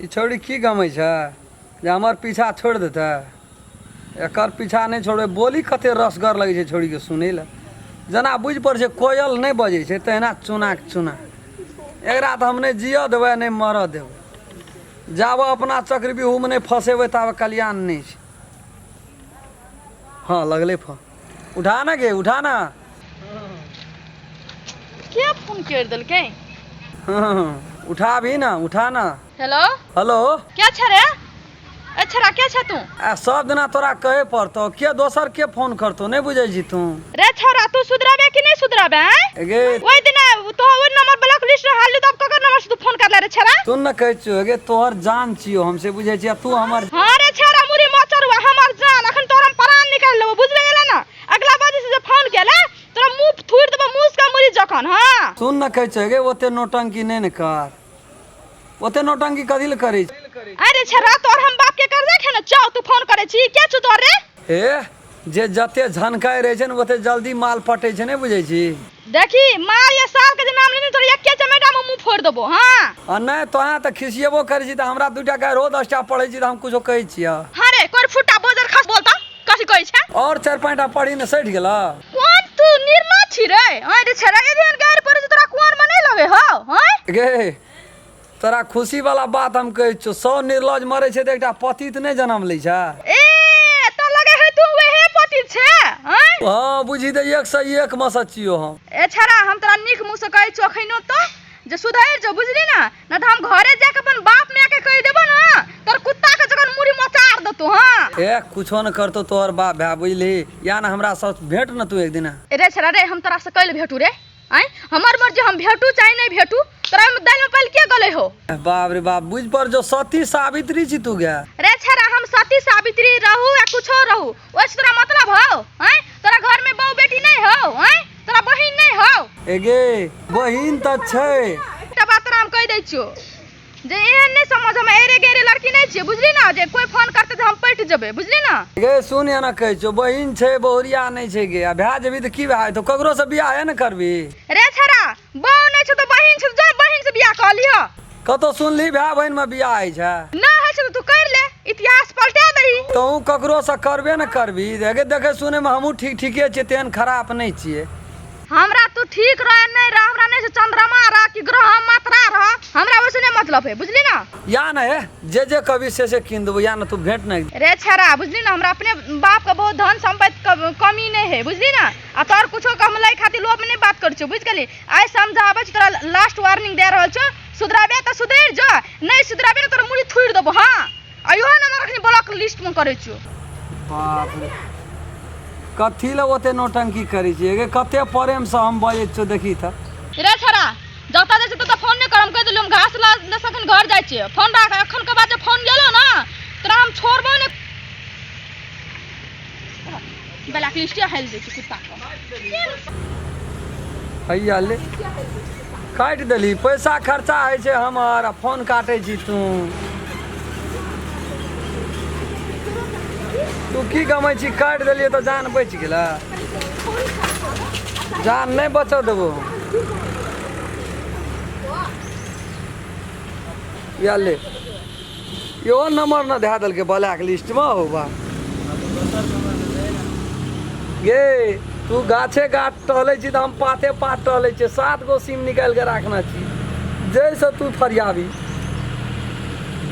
ई छौड़ी की गमै छै जे हमर पीछा छोड़ि देतै एकर पीछा नहि छोड़बै बोली कते रसगर लगै छै छौड़ीके सुनै लए जेना बुझि पड़ै छै कोयल नहि बजै छै तहिना चुनाके चुना एकरा तऽ हम नहि जियऽ देबै नहि मरऽ देबै जाबऽ अपना चक्रव्यूहमे नहि फँसेबै ताबे कल्याण नहि छै हँ लगलै फोन उठा ने गे उठा ने के फोन कर देलकै हँ उठा भी ना उठा ना हेलो हेलो क्या छ रे ए छरा के छ तू आ सब दिना तोरा कहे पड़तो के दोसर के फोन करतो नहीं बुझै छी तू रे छौरा तू सुधराबे कि नहीं सुधराबे आँय? गे ओहि दिना तो ओहि नंबर ब्लॉक लिस्ट हालू तब ककर नंबर से तू फोन करले रे छरा सुन न कहै छियो गे तोहर जान छियो हम से बुझै छी तू हमर हाँ रे छरा मुरी मचरुआ हमर जान अखन तोर हम प्राण निकालि लेबो बुझले गेले ना अगला बार से जे फोन केले तोरा मुंह थुरि देबो मुस का मुरी जखन हाँ सुन न कहै छियो गे ओते नौटंकी नहि ने कर ओते नौटंकी कथी लए करै छी अरे छरा तोर हम बाप के कर्जा खेने चौ तू फोन करे छी के छु तोर रे हे जे जते झनकाइ रहै छै ने ओते जल्दी माल पटै छै नहि बुझै छी देखी मार या साल के जे नाम लेने तोरा एके चमेटा में मुंह फोड़ देबो हाँ आ नहि तोहाँ तऽ खिसियेबो करै छी तऽ हमरा दूटा गारि हो 10टा पढ़ै छी तऽ हम कुछो कहै छियै हाँ रे कोर फुटा बोजर खस बोलता कथी कहै छै और चारि पाँचटा पढ़ी ने सठि गेल कोन तू निर्लज छी रे आँय रे छेड़ा एहन गारि पड़ै छै तोरा कोन में नहि लगे हौ आँय गे तोरा खुशी वाला बात हम कहै छियौ सौ निर्लज मरै छै तऽ एकटा पतित नहि जन्म लै छै ए तऽ लगे है तू वहे पति छे आँय हँ बुझी तऽ एक सए एक मे सँ छियौ हम ए छेड़ा हम तोरा नीक मुँह से कहै छियौ अखैनो तो जे सुधरि जो बुझली ना ना तऽ हम घरे जाके अपन बाप माय के कहि देबो ना तोर कुत्ता के जखन मुड़ी मचार देतो हाँ ए कुछो न करतो तोहर बाप भाय बुझली या ना हमरा साथ भेंट न तू एक दिना रे छेड़ा रे हम तोरा से कैल भेटू रे आँय हमर मर्जी हम भेटू चाहे नहीं भेटू तोरा ओहिमे दालि में पालि के गले हो बाप रे बाप बुझ पर जो सती सावित्री छी तू गे रे छेड़ा हम सती सावित्री रहू या कुछो रहू ओहिसँ तोरा मतलब हौ आँय तोरा घर में बहु बेटी नहीं हौ आँय तोरा बहिन नहीं हौ एगे बहिन तऽ छै एकटा बात तोरा हम कहि दै छियौ जे एहन नहि समझ हम एरे गेरे लड़की नहि छियै बुझली ने जे कोइ फोन करतै तऽ हम पटि जेबै बुझली ने गे सुन एना कहै छियौ बहिन छै बहुरिया नहि छै गे आ भए जेबही तऽ की भए जेतौ ककरो से बियाहे ने करबी रे छड़ा बहु नहि छौ तऽ बहिन छौ जो बहिन से बियाह कऽ लिह कतौ सुनली भाय बहिन मे बियाह होइ छै नहि होइ छै तऽ तू कर ले इतिहास पलटा दही तहूँ ककरो से करबे ने करबी देखे देखे सुने मे हमहूँ ठीक ठीके छियै तेहन खराब नहि छियै हमरा तू ठीक रह नहि रह हमरा नहि से चंद्रमा रह कि ग्रह मात्रा रह हमरा ओइसे नहि मतलब है बुझली ना या ने हे जे जे कभी से से कीन देबो या ने तू भेंट नहि रे छेड़ा बुझली ना हमरा अपने बाप के बहुत धन संपत्ति के कमी नहीं है बुझली ना आ तोहर कुछो के हम लै खातिर लोभ में नहीं बात करै छियौ बुझि गेली आइ समझाबै छी तोरा लास्ट वार्निंग दे रहल छौ सुधराबे तऽ सुधरि जो नहीं सुधराबे ने तोरा मुड़ी थुड़ि देबो हाँ आ इहो नंबर अखनी ब्लॉक लिस्ट में करै छियौ बाप रे कथी लए ओते नौटंकी करै छियै गे कते प्रेमसँ हम बजै छियौ देखी तऽ रे छोरा जतऽ जाइ छै ततऽ फोन नहि कर हम कहि देलियौ हम घास लऽ लऽ अखन घर जाइ छियै फोन राख अखन के बाद जे फोन गेलो ने तोरा हम छोड़बो नहि ब्लैक लिस्टे हेल दै छै कुत्ता के हैया ले काटि देली पैसा खर्चा होइ छै हमर आ फोन काटै छी तू तू की गमै छी काटि देलियै तऽ जान बचि गेलै जान नहि बचऽ देबो या ले इहो नंबर न धए देलकै ब्लैक लिस्टमे हो बा गे तू गाछे गाछ टहलै छी तऽ हम पाते पात टहलै छियै 7 गो सिम निकालि कऽ राखने छी जाहिसँ तू फरियाबी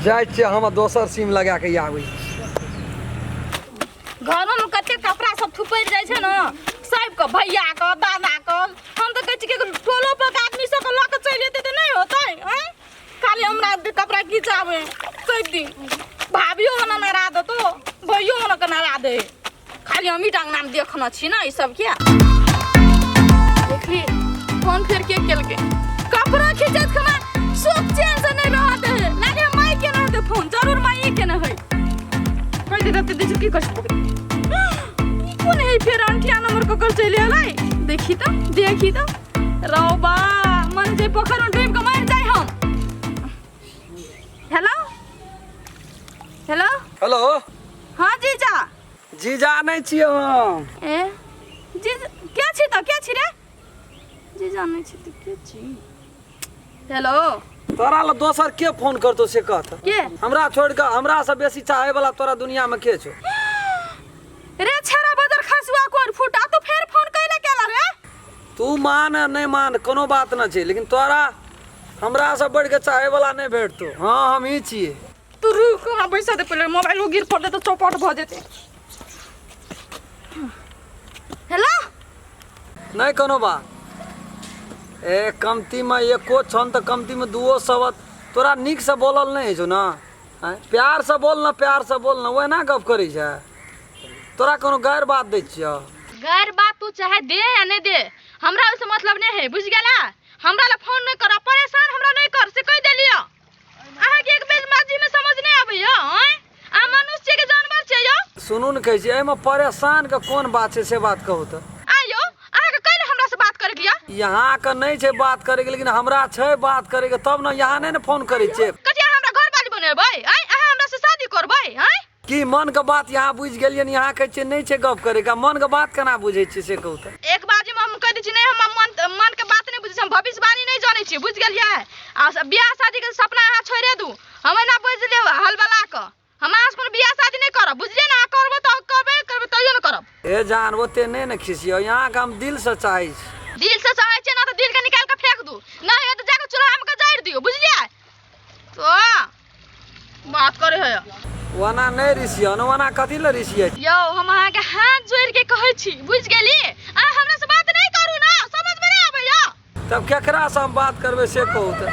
जाइ छियै हम दोसर सिम लगा कऽ आबै छी घरमे कते कपड़ा सब थुपरि जाइ छै ने सबके भैया के दादा के हम तऽ कहै छी कि टोलो पर के आदमी सबके लऽ कऽ चलि जेतै तऽ नहि होतै आँय खाली हमरा कपड़ा खिचाबै सब दिन भाभियो मने नरा देतो भैयो मने के नरा दे खाली हमही टा अंगनामे देखने छी ने ई सबके देखली फोन फेर के केलकै कपड़ा खिचैत खना सुख चैन से नहीं रहत है लागे माई के ना होते फोन जरूर माई के ना है कहि दे दे की कर ई कोन है फेर अंठिया नंबर ककर चलि एलै देखी तऽ देखी तऽ रौबा मन जे पोखर में डूब के मर जाय हम हेलो हेलो हेलो हाँ जीजा जीजा नहि छियै हम ए जीजा के छी तऽ के छी रे जीजा नहि छी तऽ के छी हेलो तोरा ला दोसर के फोन करतो से कहत के हमरा छोड़ के हमरा से बेसी चाहे वाला तोरा दुनिया में के छौ रे छेरा बदर खसुआ कोर फूटा तू फेर फोन कैले केला रे तू मान आ नहि मान कोनो बात न छै लेकिन तोरा हमरा से बढ़ के चाहे वाला नहि भेटतो हाँ हम ही छियै तू रुक हमरा बैसा दे पहिले मोबाइल गिर पड़ते तऽ चौपट भऽ जेतै हेलो नहि कोनो बात ए कमतीमे एको क्षण तऽ कमतीमे दूओ शब्द तोरा नीकसँ बोलल नहि होइ छौ ने आँय प्यारसँ बोल ने प्यारसँ बोल ने ओहिना गप करै छै तोरा कोनो गैर बात दै छियौ गैर बात तू चाहे दे या नहि दे हमरा ओहिसँ मतलब नहि है बुझि गेला हमरा लए फोन नहि कर परेशान हमरा नहि कर से कहि देलियौ अहाँके एक बेर मर्जी में समझ नहीं आबैया आँय अहाँ मनुष्य छियै कि जानवर छियै यौ सुनू ने कहै छी एहिमे परेशानके कोन बात छै से बात कहू तऽ आँय यौ अहाँके कैले हमरा से बात करैके यऽ यहाँके नहि छै बात करैके लेकिन हमरा छै बात करैके तब ने यहाँ नहि ने फोन करै छियै कथी अहाँ हमरा घरवाली बनेबै आँय अहाँ हमरा से शादी करबै आँय की मनके बात यहाँ बुझि गेलियै ने यहाँ कहै छियै नहि छै गप करैके मनके बात केना बुझै छियै से कहू तऽ एक बार जे हम कहि दै छी नहि हम मन मनके बात नहि बुझै छी हम भविष्यवाणी नहि जानै छी बुझि गेलियै आ बियाह शादीके सपना अहाँ छोड़े दू हम एना बुझि लेब हलबला कऽ हम अहाँ से कोनो बियाह शादी नहि करब बुझलियै ने अहाँ करबै तऽ करबै करबै तैयो नहि करब हे जान ओते नहि ने खिसियौ यहाँके हम दिलसँ चाहै छी दिल से चाहै छियै ने तऽ दिलके निकालि कऽ फेंक दू नहि होइए तऽ जाकऽ चूल्हामे कऽ जारि दियौ बुझलियै तो बात करे है ओना नहि रिसियौ ने ओना कथी लए रिसियै यौ हम अहाँके हाथ जोड़ि के कहै छी बुझि गेली अहाँ हमरा से बात नहि करू ने समझ में नहि आबैया तब केकरासँ हम बात करबै से कहू तऽ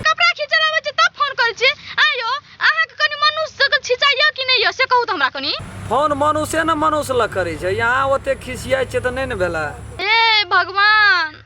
कपड़ा खींचल आबै छै तब फोन करै छी आयो अहाँके कनि मनुष्य के छिचाइयो कि नहि यौ से कहू तऽ हमरा कनि फोन मनुष्य ने मनुष्य लग करै छै यहाँ ओते खिसियाइ छै तऽ नहि ने भेलै हे भगवान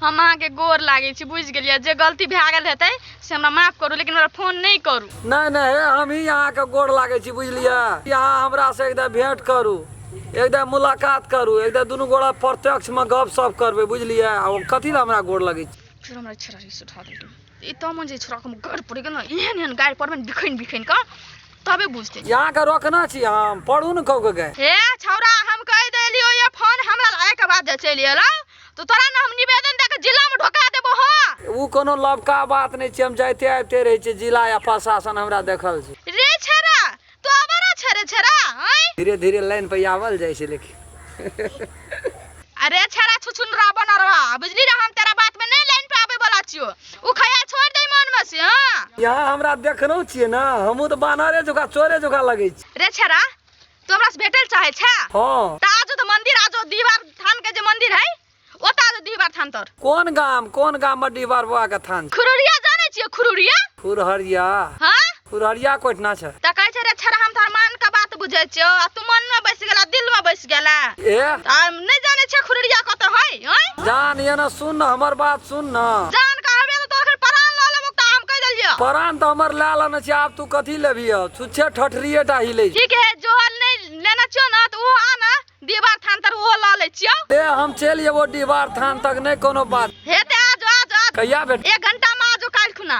हम अहाँके गोर लागै छी बुझि गेलियै जे गलती भए गेल हेतै से हमरा माफ करू लेकिन हमरा फोन नहि करू नहि नहि हे हम ही अहाँके गोर लागै छी बुझलियै अहाँ हमरासँ एकदा भेंट करू एकदा मुलाकात करू एकदा दुनू गोरा प्रत्यक्षमे गप सप करबै बुझलियै आ ओ कथी लए हमरा गोर लगै छी फेर हमरा छोरा रिस उठा देलकै ई तऽ मन जे छोराके हम गारि पड़ि गेल ने एहन एहन गारि पड़बै ने बिखनि बिखनि कऽ तबे बुझतै अहाँके रोकना छी हम पढ़ू ने कहू के हे छौड़ा हम कहि देलियो ये फोन हमरा लागे के बाद जे चलि एलौ तो तोरा ने हम निवेदन दे के जिला में ढोका देबो हां ओ कोनो लबका बात नहि छै हम जाइते आबिते रहै छियै जिला या प्रशासन हमरा देखल छै रे छेरा तो आवारा छे रे छेरा आँय धीरे धीरे लाइन पर आवल जाइ छै लेकिन अरे छेरा छुछुनरा बनरवा बुझली रे हम तेरा बात में नहीं लाइन पे आबे वाला छियो उ खया छोड़ दे मन में से हां यहाँ हमरा देखनो छियै ने हमहूँ तऽ बानरे जोका चोरे जोका लगै छी रे छेरा तू हमरा से भेटल चाहे छे हँ त आजो तो मंदिर आजो दीवार थान के जे मंदिर है ओता आजो दीवार थान तर कोन गाम कोन गाम में डीहबार बाबा के थान छै? खुरुरिया जाने छियो खुरुरिया खुरहरिया हां खुरहरिया कोठना छै त कहै छै रे छेरा हम तोहर मान के बात बुझै छियो आ तू मन में बैस गेला दिल में बैस गेला ए आ नहीं जाने छियो खुरुरिया कत है हैं जान ये ना सुन न हमर बात सुन न जान कहबे त तोहर परान ल लेबो त हम कहि देलियो परान तऽ हमर लए लेने छै आब तू कथी लेबही अब छुच्छे ठठरिए टा हिलै छै ठीक है जोहर नहीं लेना छियो ना तो वो आ ना दीवार थान तर वो ल ले छियो ए हम चलि जेबो डीहबार थान तक नहि कोनो बात हे ते आज आज आज कहिया भेट एक घंटा में आजो काल्हि खुना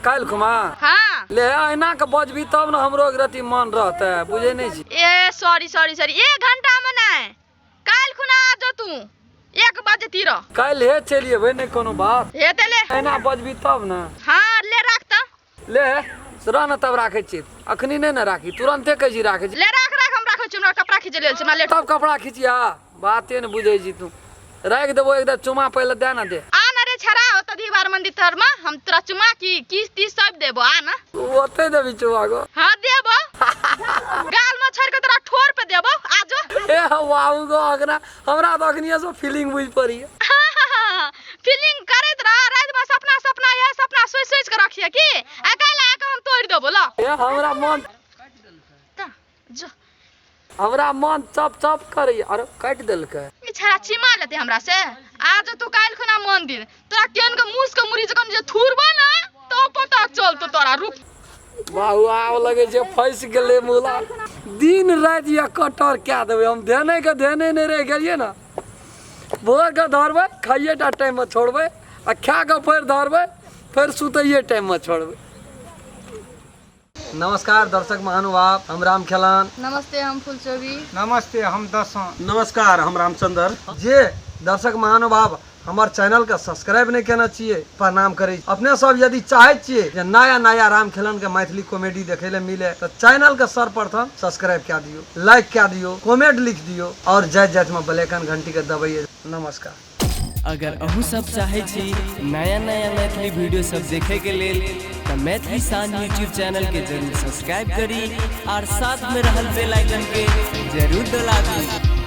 काल्हि खुमा हाँ ले अहिना के बजबी तब ने हमरो एक रति मन रहतै बुझै नहि छी ए सॉरी सॉरी सॉरी एक घंटा में नहीं काल्हि खुना आजो तू 1 बजे तीर काल्हि हे चलि एबै नहि कोनो बात हे ते ले अहिना बजबी तब ने हाँ ले राख त ले रह ने तब राखै छी अखनी नहि ने राखी तुरन्ते कहै छी राखै छी ले राख राख हम राखै छी हमरा कपड़ा खींचे लेल छै हमरा लेट तब कपड़ा खिचिया बाते ने बुझै छी तू राखि देबो एकदम चुमा पहिले दे ने दे आ ना रे छड़ा ओत दीवार मंदिर तर में हम तोरा चुमा की किस तीस सब देबो आ ना ओते देबी चुमा गो हाँ देबो गाल में छोड़ के तोरा ठोर पे देबो आजो ए वाहू गो अखना हमरा तऽ अखनिये से फीलिंग बुझि पड़ैया फीलिंग करैत रह राति में सपना सपना यह सपना सोच सोच के रखिए की आ काल्हि आके हम तोड़ देबो ल ए हमरा मन त जो हमरा मन चप चप करैया अरे काटि देलकै ई छड़ा चिमा लेते हमरा से आज तू काल्हि खुना मंदिर तोरा केन के मुस के मुरी जखन जे थुरबो ना तो पता चलतो तोरा रुक बाबू आब लगे छै फँसि गेलै मुला दिन राति या कटर कए देबै हम ध्याने के ध्याने नहि रहि गेलियै ने भोरके धरबै खाइए टा टाइममे छोड़बै आ खा कऽ फेर धरबै फेर सुतैए टाइममे छोड़बै। नमस्कार दर्शक महानुभाव, हम राम खेलान। नमस्ते, हम फुलचोबी। नमस्ते, हम दसों। नमस्कार, हम रामचंद्र। जे दर्शक महानुभाव हमर चैनल के सब्सक्राइब नहि केने छियै, प्रणाम करै छी। अपने सब यदि चाहै छियै जे नया नया राम खेलन के मैथिली कॉमेडी देखै लए मिले तऽ चैनल के सर्वप्रथम सब्सक्राइब कए दियौ, लाइक कए दियौ, कमेंट लिख दियौ और जाइत जाइत में बेल आइकन घंटी के दबैयै। नमस्कार। अगर अहूँ सब चाहै छी नया नया मैथिली वीडियो सब देखे के लेल तऽ मैथिली शान यूट्यूब चैनल के जरूर सब्सक्राइब करी और साथ में रहल बेल आइकन के जरूर दबा दी।